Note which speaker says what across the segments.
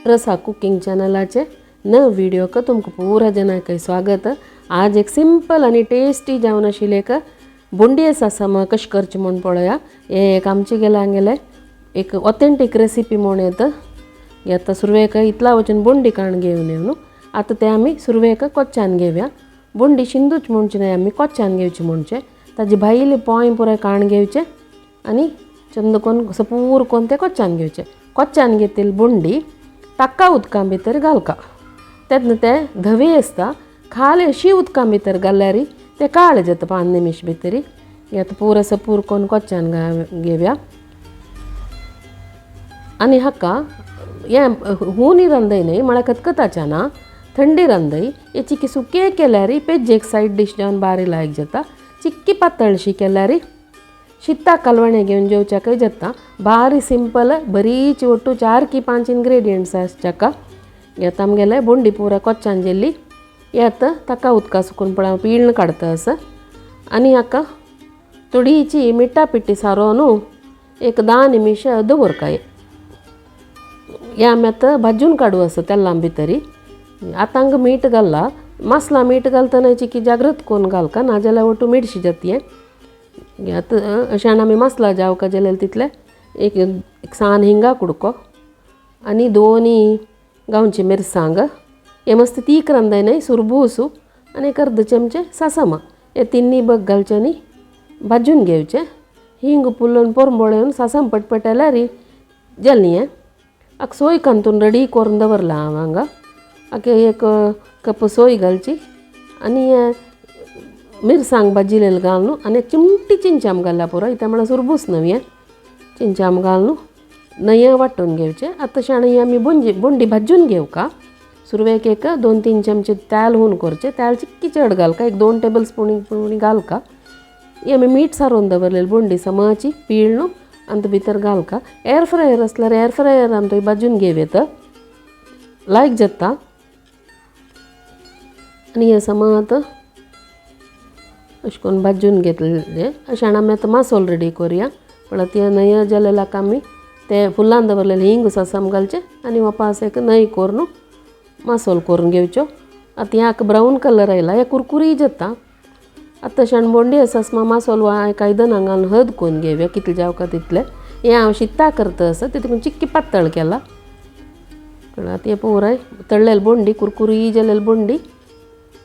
Speaker 1: रसा कुकिंग चॅनलाचे नव व्हिडिओक तुमकां पुरा जनांक स्वागत। आज एक सिंपल आनी टेस्टी जावन आशिल्लें एक बोंडये सासम कशें करचें म्हूण पळया। हें एक आमचे गेले एक ऑथेंटीक रेसिपी म्हूण येता। आतां सुरवेक इतला वचून बोंडी काण घेवन येवन आतां ते आमी सुरवेक कोच्यान घेवया। बोंडी शिंदूच म्हणचे न्हय, आमी कोच्यान घेवची म्हणचे ताजी भायले पोंय पुराय काण घेवचे आनी चंद कोन्न सपूर कोन्न ते कोच्यान घेवचे। कोच्यान घेतली बोंडी ताका उदकां भितर घालका, तेन्ना ते धवी आसता। खाली अशी उदकां भितर घाल्यार ते काळे जाता 5 निमिश भितर। आतां पुरो सपूर कोन्न कोच्यान घेवया आनी हाका हें हुनी रांदय न्हय, म्हळ्यार खतखताच्या ना, थंडी रांदय। हे चिक्की सुके केल्यार पेज एक सायड डीश जावन बारी लायक जाता। चिक्की पातळशी केल्यार शिता कालवणें घेवन जेवच्याकय जाता। बारी सिंपल बरीच ಒಟ್ಟು 4 की 5 इन्ग्रेडियंट्स आसच्याका। आतां आमगेले बोंडी पुरा कोच्यान जेल्ली। हे आतां ताका उदका सुकून पळय हांव पिळून काडटा आसा। आनी हाका थोडीची मिठा पिट्टी सारोवन एक 10 निमिश दवरकाय। हे आमी आतां भाजून काडू आसा तेलां भितरी। आतां हांगा मीठ घालला, मसला मीठ घालतना चिकी जागृत कोन्न घालका, नाजाल्यार ಒಟ್ಟು मिडशी जाता। हें आतां अशें आमी मसला जावका जाल्यार तितले एक सान हिंगा कुडको आनी 2 गांवची मिरसांग। हे मस्त तीख रांदय न्हय, सुरबूस आनी एक अर्द चमचे सासमा। हे तिन्नी बग घालचे आनी भाजून घेवचे। हिंग पुल्लोवन पोरंबोळेवन सासम पटपटल्यार जालें। हें आतां सोय कांतून रेडी करून दवरला हांव हांगा। आतां 1 कप सोय घालची आनी मिरसांग भाजिलेली घालून आनी एक चिमटी चिंचाम घालल्या पुरो, इत्या म्हळ्यार सुरबूस न्हय हें। चिंचाम घालून नये वांटून घेवचें। आतां तशें आनी आमी बोंडी भाजून घेवका। सुरवेक एक 2-3 चमचे तेल हून करचें। तेल चिक्की चड घालका, एक 2 टेबल स्पून घालका। ही आमी मीठ सारोवन दवरलेली बोंडी समाची पिळून आनी भितर घालका। एअर फ्रायर आसल्यार एअर फ्रायरान तो भाजून घेव येता, लायक जाता। आनी हें समा आतां अशें करून भाजून घेतलें। अशें आनी आमी आतां मासोल रेडी करुया। पळय ते नये जालेल्याक आमी ते फुलान दवरलेले हिंग सासम घालचें आनी वापास एक नय करून मासोल करून घेवच्यो। आतां ह्याक ब्रावन कलर आयला, हें कुरकुरी जाता। आतां तशें आनी बोंडी सासमा मासोल वा एका आयदनां घालून हद करून घेवया, कितले जावका तितले। हें हांव शिता करता आसा, तितून चिक्की पातळ केला। आतां हें पुराय तळ्ळेले बोंडी कुरकुरी जालेली बोंडी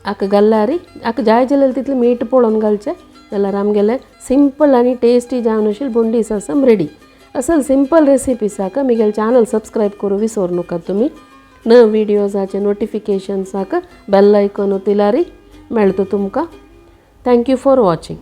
Speaker 1: हाका घाल्यार हाका जाय जाल्यार तितलें मीठ पळोवन घालचें। जाल्यार आमगेलें सिंपल आनी टेस्टी जावन आशिल्लें बोंडी सासम रेडी। असल सिंपल रेसिपीसाक म्हगेलें चॅनल सबस्क्रायब करूं विसरू नाका तुमी। नव व्हिडियोजाचे नोटिफिकेशन्साक बेल आयकॉन ओतिल्यार मेळटा तुमकां। Thank you for watching.